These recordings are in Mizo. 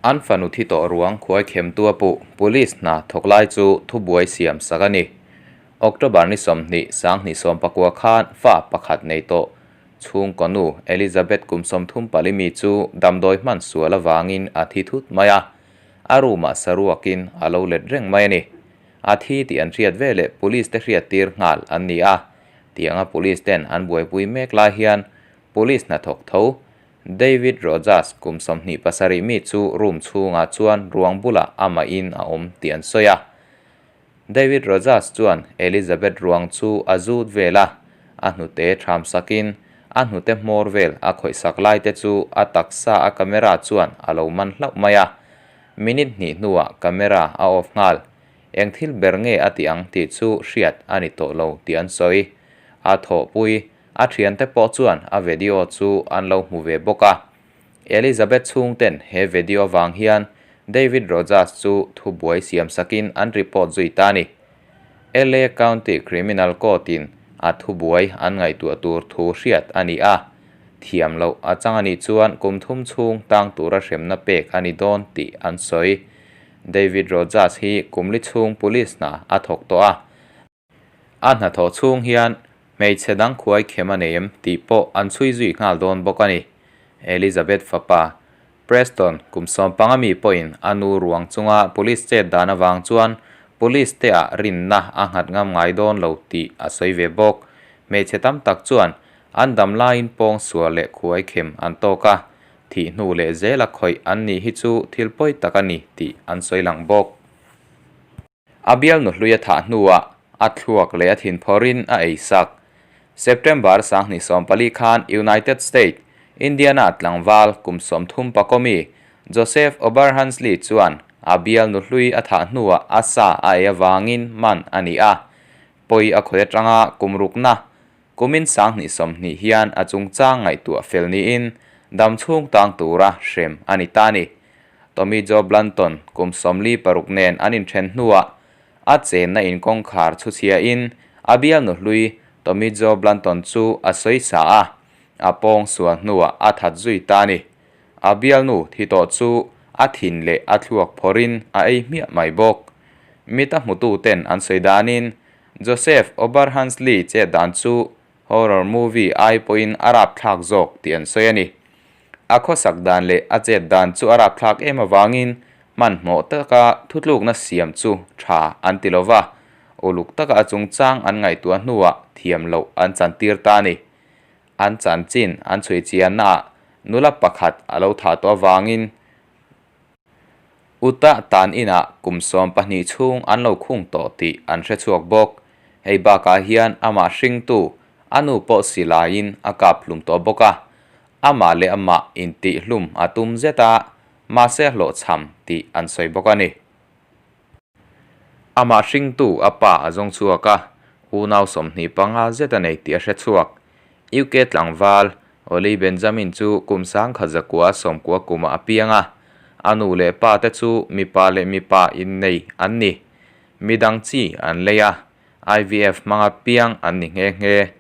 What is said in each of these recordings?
An fanu thi tawh ruang khuai khemtu a puh Police hna thawk lai chu thubuai siam sak a ni. October ni 20 2019 khan fa pakhat nei tawh chhungkaw nu Elizabeth kum 34 mi chu damdawi hman sual avangin a thi thut mai a, a room ah saruakin a lo let reng mai a ni. A thi tih an hriat veleh Police te hriat tir nghal an ni a, tianga Police ten an buaipui mek lai hian Police hnathawk tho David Rogers kum 27 mi chu room chhungah chuan ruang bulah amahin a awm tih an sawi a. David Rogers chuan Elizabeth ruang chu a zut vel a, a hnute tham sakin a hnute hmawr vel a khawih sak lai te chu a taksa a camera chuan a lo man hlauh mai a. Minute hnih hnuah camera a off nghal. Eng thil ber nge a tih ang tih chu hriat a ni tawh lo tih an sawi. A thawhpui A thiante pawh chuan a video chu an lo hmu ve bawk a. Elizabeth chhungten he video vang hian David Rogers chu thubuai siam sakin an report zui ta a ni. LA County Criminal Court-in a thubuai an ngaihtuah tur thu hriat a ni a. Thiam loh a chang a nih chuan kum thum chhung tang tura hremna pek a ni dawn tih an sawi. David Rogers hi kum li chhung police hna a thawk tawh a. A hnathawh chhung hian hmeichhe dang khuai khem a nei em tih pawh an chhui zui nghal dawn bawk a ni. Elizabeth fapa Preston kum 15 mi pawhin a nu ruang chunga police chet dan avang chuan police te ah rinna a nghat ngam ngai dawn lo tih a sawi ve bawk. Hmeichhe tam tak chuan an dam laiin pawng sual leh khuai khem an tawk a, thih hnu leh zela khawih an nih hi chu thil pawi tak a ni tih an sawi lang bawk. A bial nuhlui a thah hnuah a thluak leh a thin phawrin a ei sak. September 2014 khan United State, Indiana tlangval kum 30 pakawmi Joseph Oberhansley chuan a bial nuhlui a thah hnuah a sa a ei avangin man a ni a. Pawi a khawi atanga kum rukna kumin 2020 hian a chungchang ngaihtuah fel niin dam chhung tang tura hrem a ni ta a ni. Tommy Joe Blanton kum 46 nen an inthen hnuah a chenna in kawngkhar chu chhiain a bial nuhlui Tommy Joe Blanton chu a sawi sa a, a pawng sual hnuah a that zui ta a ni. A bial nu thi tawh chu a thin leh a thluak phawrin a ei hmiah mai bawk. Mita hmutu ten an sawi danin Joseph Oberhansley chet dan chu horror movie ai pawhin a rapthlak zawk tih an sawi a ni. A khawsak dan leh a chet dan chu a rapthlak em avangin hmanhmawh taka thutlukna siam chu tha an ti lova, uluk taka a chungchang an ngaihtuah hnuah thiam loh an chantir ta a ni. An chanchin an chhui chiannaah nula pakhat a lo thah tawh avangin Utah tan inah kum 12 chhung an lo khung tawh tih an hre chhuak bawk. Hei bakah hian amah hringtu a nu pawh silaiin a kap hlum tawh bawk a. Amah leh amah intih hlum a tum zet a, mahse hlawhchham tih an sawi bawk a ni. Amah hringtu a pa a zawng chhuak a, unau 25 zet a nei tih a hre chhuak. UK tlangval Oli Benjamin chu kum 1990 kumah a piang a, a nu leh pa te chu mipa leh mipa innei an ni. Midang chi an lei a, IVF hmanga piang an ni nghe nghe.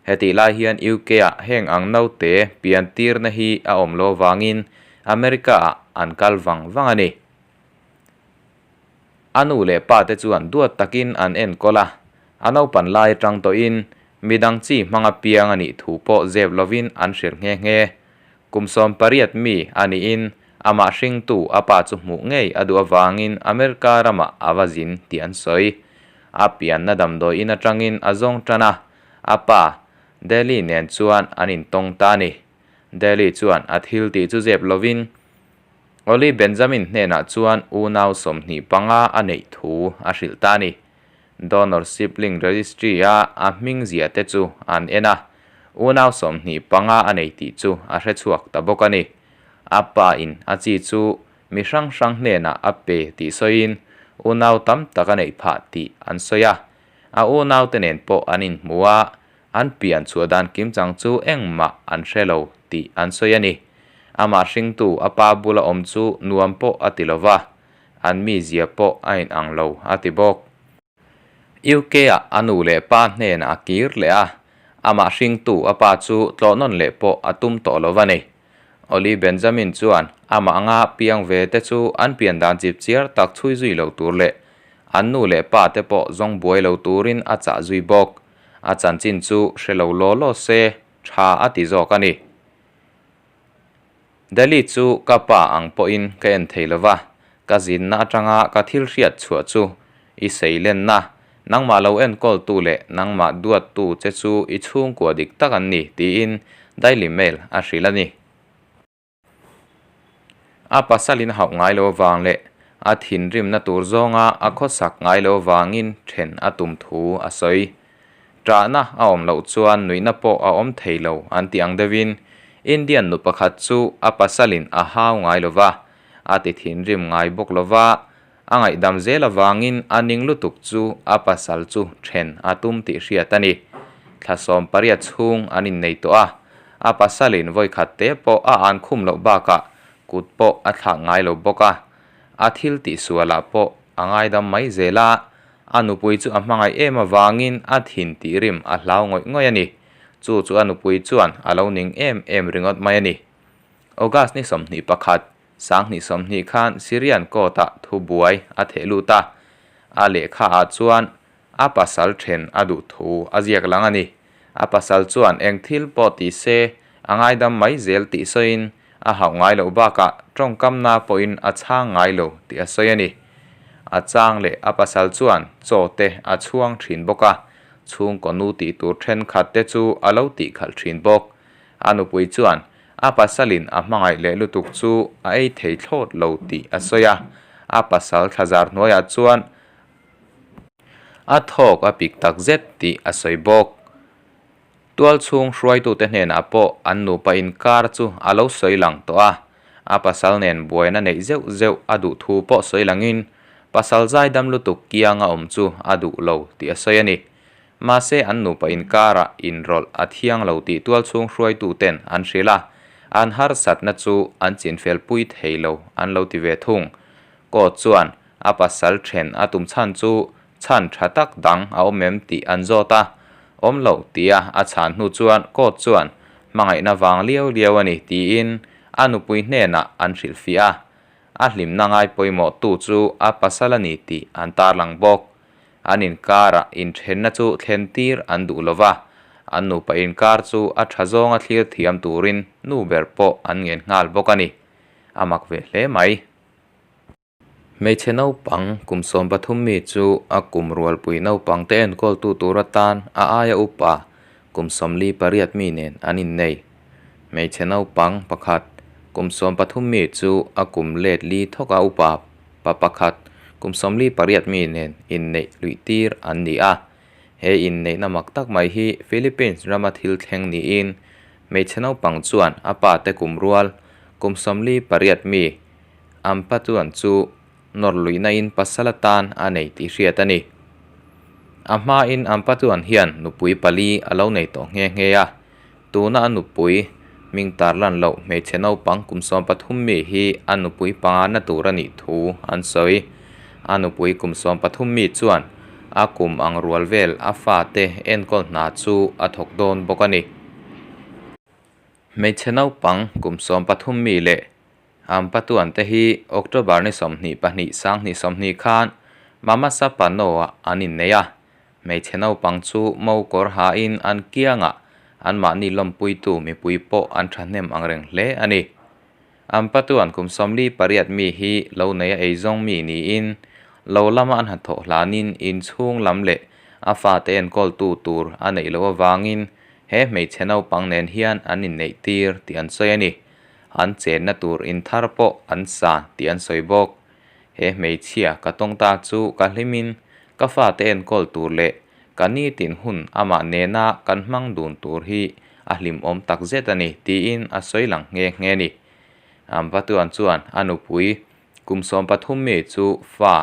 Hetih lai hian UK ah heng ang naute pian tirna hi a awm lo avangin America ah an kal vang vang a ni. A nu leh pa te chuan duat takin an enkawl a, a naupan lai atang tawhin midang chi hmanga piang a nih thu pawh zep lovin an hrilh nghe nghe. Kum 18 mi a niin amah hringtu a pa chu hmuh ngei a duh avangin America ramah a va zin tih an sawi. A pianna damdawi in atangin a zawng tan a, a pa Delhi nen chuan an intawng ta a ni. Delhi chuan a thil tih chu zep lovin Oli Benjamin hnenah chuan unau 25 a neih thu a hrilh ta a ni. Donor Sibling Registry a a hming zia te chu an en a, unau 25 a nei tih chu a hre chhuak ta bawk a ni. A pa in a chi chu mi hrang hrang hnenah a pe tih sawiin unau tam tak a neih phah tih an sawi a. A unau te nen pawh an inhmu a, an pian chhuah dan kim chang chu engmah an hre lo tih an sawi a ni. Amah hringtu a pa bula awm chu nuam pawh a ti lova, an mi zia pawh a in ang lo a ti bawk. UK ah a nu leh pa hnenah a kir leh a, amah hringtu a pa chu tlawhnawn leh pawh a tum tawh lo a ni. Oli Benjamin chuan amah anga piang ve te chu an pian dan chip chiar tak chhui zui lo tur leh an nu leh pa te pawh zawng buai lo turin a chah zui bawk. A chanchin chu hre lo law law se tha a ti zawk a ni. Delhi chu ka pa ang pawhin ka en thei lo va, ka zinna atanga ka thil hriat chhuah chu i seilenna, nangmah lo enkawltu leh nangmah duattu che chu i chhungkua dik tak an ni tiin Daily Mail a hrilh a ni. A pasalin a hauh ngai lo avang leh a thinrimna tur zawnga a khawsak ngai lo avangin then a tum thu a sawi. Ṭahna a awm loh chuan nuihna pawh a awm thei lo an ti ang deuhin Indian nu pakhat chu a pasalin a hau ngai lo va, a ti thinrim ngai bawk lo va, a ngaihdam zel avangin a ning lutuk chu a pasal chu then a tum tih hriat a ni. Thla 18 chhung an innei tawh a, a pasalin vawikhat te pawh a an khum loh bakah kut pawh a thlak ngai lo bawk a, a thil tihsualah pawh a ngaidam mai zel a, A nupui chu a hmangaih em avangin a thin tih rim a hlau ngawih ngawih a ni. Chu chu a nupui chuan a lo ning em em ringawt mai a ni. August ni 21, 2020 khan Syrian court-ah thubuai a theh lut a, a lehkhaah chuan a pasal then a duh thu a ziak lang a ni. A pasal chuan eng thil pawh ti se a ngaidam mai zel tih sawiin a hauh ngai loh bakah tawngkamna pawhin a chhang ngai lo tih a sawi a ni. A chang leh a pasal chuan chaw te a chhuang thin bawk a, chhungkaw nu tih tur thenkhat te chu a lo tih khalh thin bawk. A nupui chuan a pasalin a hmangaih leh lutuk chu a ei thei thlawt lo tih a sawi a, a pasal thlazar hnuaiah chuan a thawk a pik takzet tih a sawi bawk. Tualchhung hruaitute hnenah pawh an nupa inkar chu a lo sawi lang tawh a, a pasal nen buaina neih zeuh zeuh a duh thu pawh sawi langin pasal zaidam lutuk kianga awm chu a duh lo tih a sawi a ni. Mahse an nupa inkarah inrawlh a thiang lo tih tualchhung hruaituten an hrilh a, an harsatna chu an chinfelpui thei lo an lo ti ve thung. Court chuan a pasal then a tum chhan chu chhan tha tak dang a awm em tih an zawt a, awm loh tia a chhan hnu chuan court chuan hmangaihna vang liau liau a ni tiin a nupui hnenah an hrilhfiah a, a hlimna ngai pawimawh tu chu a pasal a ni tih an tarlang bawk. An inkarah inthenna chu thlen tir an duh lo va, an nupa inkar chu a tha zawnga thlir thiam turin nu ber pawh an ngen nghal bawk a ni. A mak ve hle mai. Hmeichhe naupang kum 13 mi chu a kum rualpui naupang te enkawltu tur atan a aia upa kum 48 mi nen an innei. Hmeichhe naupang pakhat kum 13 mi chu a kum let li thawka upa pa pakhat kum 48 mi nen inneih luih tir an ni a. He inneihna mak tak mai hi Philippines rama thil thleng niin hmeichhe naupang chuan a pa te kum rual kum 48 mi Ampatuan chu nawr luihnain pasal atan a nei tih hriat a ni. A hmain Ampatuan hian nupui pali a lo nei tawh nghe nghe a, tuna a nupui hming tarlan loh hmeichhe naupang kum 13 mi hi a nupui pangana tur a nih thu an sawi. A nupui kum 13 mi chuan a kum ang rual vel a fate enkawl hna chu a thawk dawn bawk a ni. Hmeichhe naupang kum 13 mi leh Ampatuan te hi October ni 22 2020 khan Mamasa Pano-ah an innei a, hmeichhe naupang chu mo kawr hain an kiangah anmahni lawmpuitu mipui pawh an thahnem angreng hle a ni. Ampatuan kum 48 mi hi lo neia eizawng mi niin lo lama an hnathawh hlanin inchhung lam leh a fate enkawltu tur a neih loh avangin he hmeichhe naupang nen hian an inneih tir tih an sawi a ni. An chenna tur in thar pawh an sa tih an sawi bawk. He hmeichhia ka tawng ta chu ka hlimin ka fate enkawl tur leh ka nitin hun amah nena kan hmang dun tur hi a hlimawm tak zet a ni tiin a sawi lang nghe nghe a ni. Ampatuan chuan a nupui kum 13 mi chu fa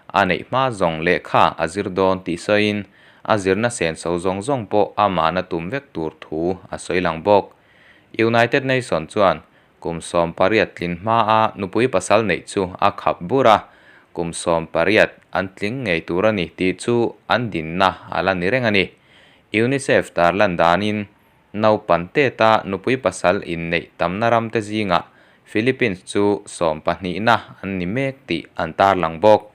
a neih hma zawng lehkha a zir dawn tih sawiin a zirna senso zawng zawng pawh amahna tum vek tur thu a sawi lang bawk. United Nation chuan kum 18 tlin hmaa nupui pasal neih chu a khap bur a, kum 18 an tling ngei tur a ni tih chu an dinna a la ni reng a ni. UNICEF tarlan danin Naupan teta nupui pasal inneih tamna ramte zingah Philippines chu sawmpahnihna an ni mek tih an tarlang bawk.